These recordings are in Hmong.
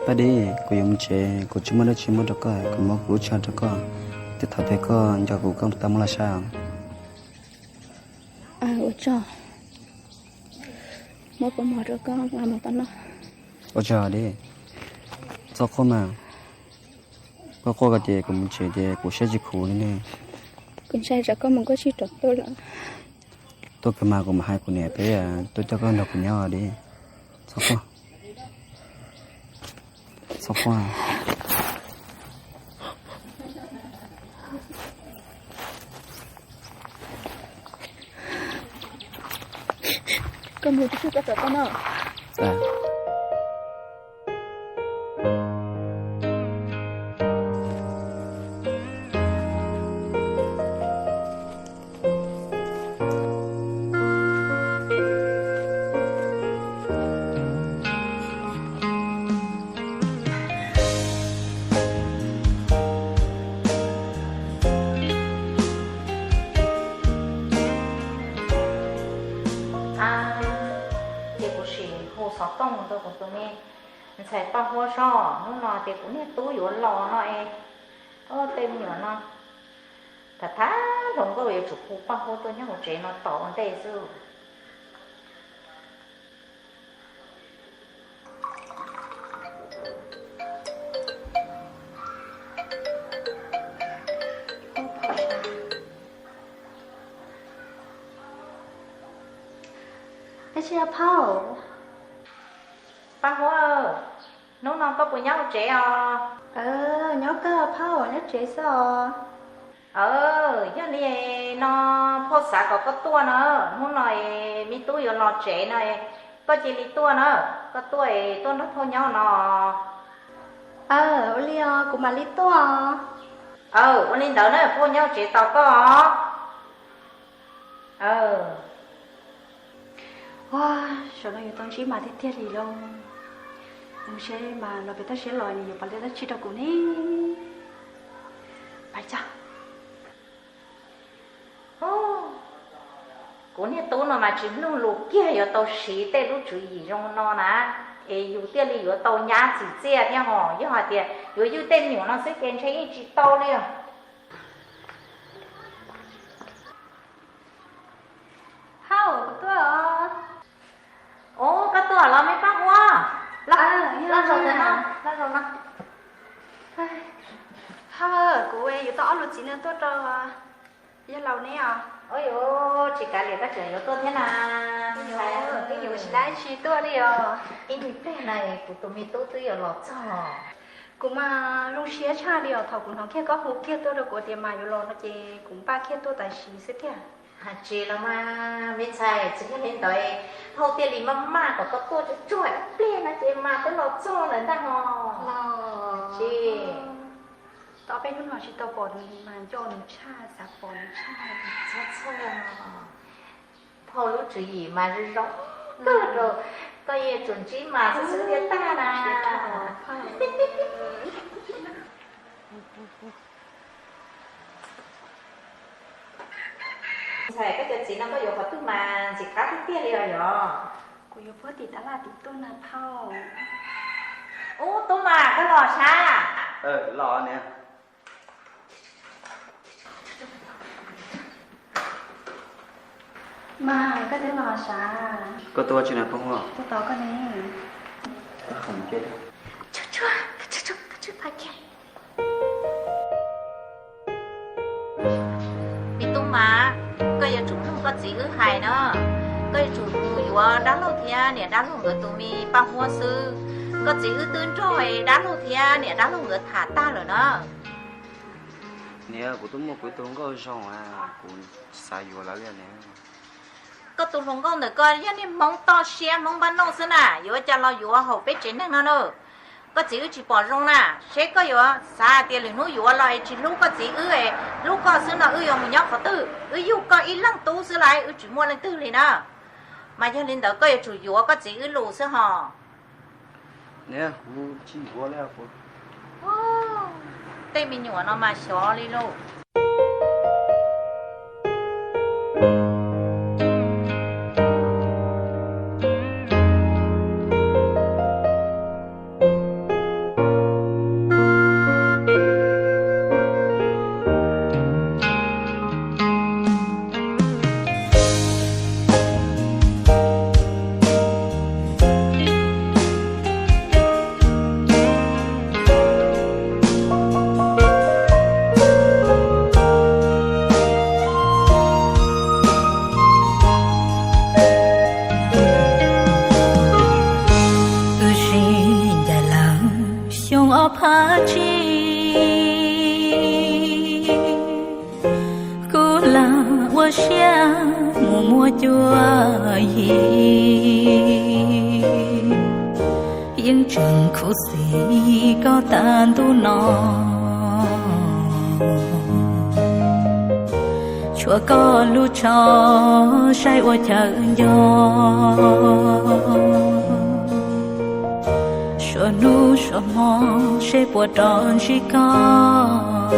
Paj Dib, kuv yuav mus tsev, kuv tsis muaj dab tsi muab rau koj, kuv muab kuv lub tsho rau koj, tej thaum twg koj nco kuv koj tau muab los saib. Ua tsaug, muab pob mov rau koj nqa mus tau noj. Ua tsaug Dib, txhob quaj mas, koj quaj ko ces kuv mus tsev ces kuv siab tsis khuv li ne. Kuv ntshai tsam koj mus koj tsis rov tuaj lawm. Tuaj kiag mas kuv mam hais kuv niam peb tuaj coj koj nrog kuv nyob Dib, txhob quaj. Txhob quaj. Koj mus tib tug koj rov tuaj no. Ces kuv sim hu xov tooj rau kuv tus me ntxhais Paj Huab zog, hnub no tias kuv niag tub yuav los no es, tej me nyuam no tham tham hluas nkauj yuav tsum hu Paj Huab tuaj nyob hauv tsev no tos ua ntej xwb. Ab tsi phauj, Paj Huab, hnub no koj puas nyob hauv tsev os? Nyob kawg phauj, nyob tsev xwb os. Yog li no phauj xav kom koj tuaj na, hnub no es me tub yuav los tsev no, koj cia li tuaj na, koj tuaj es tuaj nrog phauj nyob no. Ua li os, kuv mam li tuaj. Ua li ntawd na, phauj nyob tsev tos koj os. Ua, zaum no yuav tau ntsib mas tiag tiag li lauj. Mus seb mas los pem toj siab los nws yuav pom dab tsi rau kuv ne. Pais tso. Kuv niag tub no mas tsis mloog lus kiag, yuav tau siv tej lub tswv yim zoo no na, es yus thiaj li yuav tau nyab txim txiaj thiab hos. Yog hais tias yuav ywj tej me nyuam no xwb ces ntshe yeej tsis tau li os. Hauj, kuv tuaj os. Ub, koj tuaj los me Paj Huab. Los, los zaum ntawm no, los zaum no. Hauj, kuv yuav tau ob lub txiv no tuaj rau yawg laus ne os. Ua, tsis kav liam koj tseem yuav tuaj thiab na. Twb yuav tsis laib tsis tuaj li os. Ib me pliag na kuv tus me tub twb yuav los txog. Kuv mas zoo siab tshaj li os, thaum kuv hnov kiag koj hu kiag tuaj rau kuv tias mas yuav los no ces kuv npaj kiag tuaj tam sim xwb tiag. Tsis los mas me ntxhais, tsis yog li ntawd, phauj thiaj li maj maj kom koj tuaj tsuag tsuag ib pliag no ces mas twb los txog lawm ntag hos. Tsis, tau peb hnub no tsis tau pom nws mas nco nws tshaj, xav pom nws tshaj. Txhob txhawj, phauj lub tswv yim mas zoo zoo kawg rau, koj yuav tsum ntsib mas xwb xwb thiaj tag na. Ntxhais, koj cov txiv no koj yuav qhov twg mas ntxim qab tiag tiag li os yog? Kuv yuav puag tim tab laj tim tuaj na phauj. Ub, tub mas koj los sas? Los niam. Mas koj twb los sas? Koj tuaj tsi na Paj Huab? Tuaj tos koj ne. Me tub mas, koj yuav tsum mloog koj txiv wb hais na. Koj yuav tsum mus yuav dab laug thiab niam dab laug nkawd tus me Paj Huab xwb. Koj txiv wb twb nrog dab laug thiab niam dab laug nkawd tham tag lawm na. Niam, kuv twb muaj kuv ib tug hluas nkauj zoo, kuv xav yuav lawv li niam. Koj tus hluas nkauj ntawm koj yog niag Hmoob toj siab Hmoob npab noj xwb na, yuav cas los yuav hauv peb tsev neeg no na. Koj txiv wb tsis pom zoo na, seb koj yuav xav tias lwm hnub yuav los es tsis hlub koj txiv wb, hlub koj xwb no wb yuav mus nyob qhov twg? Wb yug koj ib leeg tub xwb las, wb tsis muaj leej twg li na. Mas yog li ntawd koj yuav tsum yuav koj txiv wb lus xwb hos. Niam, kuv tsis yuav li. Tej me nyuam no mas xyov li lauj. Ob phav tsib, kuv lam ua siab mus muab cuab yig, yeej tseem khuv xim koj tas ntuj no. Tshuav koj lub tsho saib ua chaw nco, suav hnub suav hmo seb puas rov ntsib koj.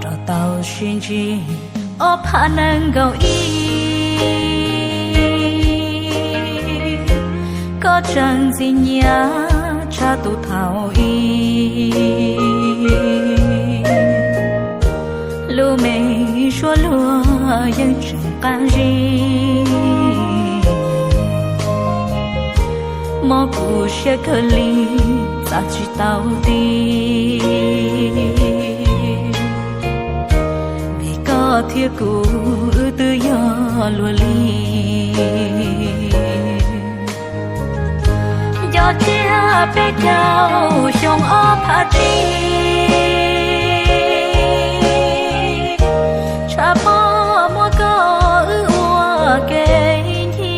Rov tau sib ntsib ob phav nees nkaum ib, koj tseem ntxim nyiam tshaj tus thaum ub. Lub me suab luag yeej tseem qab zib, mob kuv siab kawg li txav tsis tau ti. Vim koj thiab kuv wb twb yog luag li. Nco tsiab peb caug xyoo ob phav tsib, tshav pob muab koj wb ua kev ncig,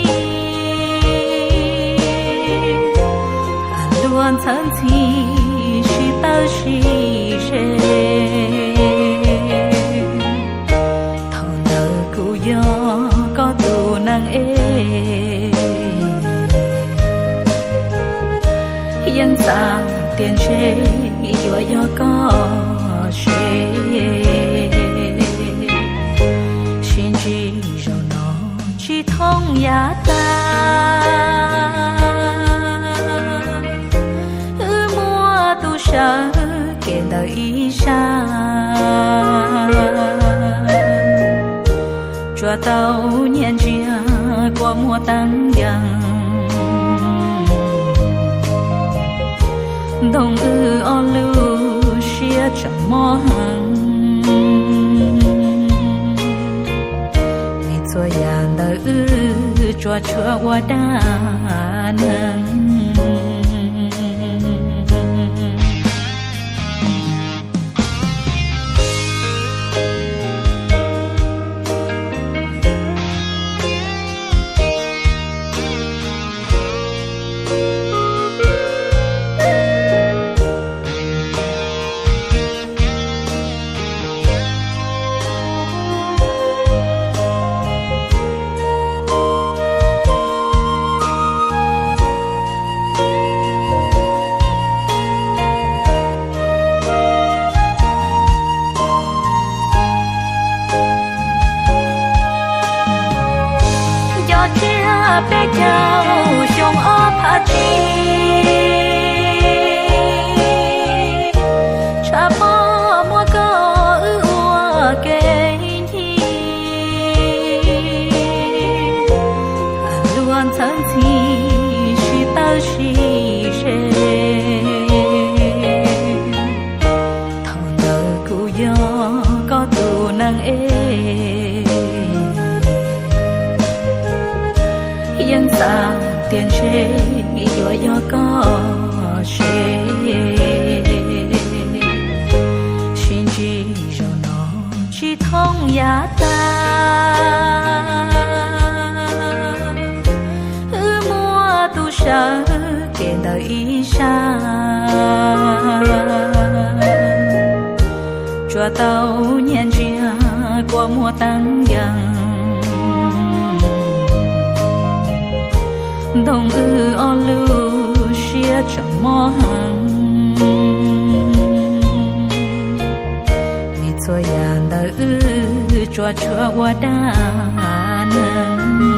luag ntxhawv ntxhi sib tawb sib ze. Thaum ntawd kuv yog koj tus neeg es, yeej xav tias ntshe yuav yog koj se. Sib ntsib zaum no tsis thooj yav tag, wb muaj tus sawv kev ntawm ib sab. Tsuas tau nyiam ntsia kua muag teeb yees, ntoo wb ob lub siab tseem mob heev. Vim txhua yam ntawm wb tsuas tshuav ua dab neeg. Nco tsiab peb caug xyoo ob phav tsib, tshav pob muab koj wb ua kev ncig, luag ntxhawv ntxhi sib tawb sib ze. Thaum ntawd kuv yog koj tus neeg es, yeej xav tias ntshe yuav yog koj se. Sib ntsib zaum no tsis thooj yav tag, wb muaj tus sawv kev ntawm ib sab. Tsuas tau nyiam ntsia kua muag teeb yees, ntoo wb ob lub siab tseem mob heev. Vim txhua yam ntawm wb tsuas tshuav ua dab neeg.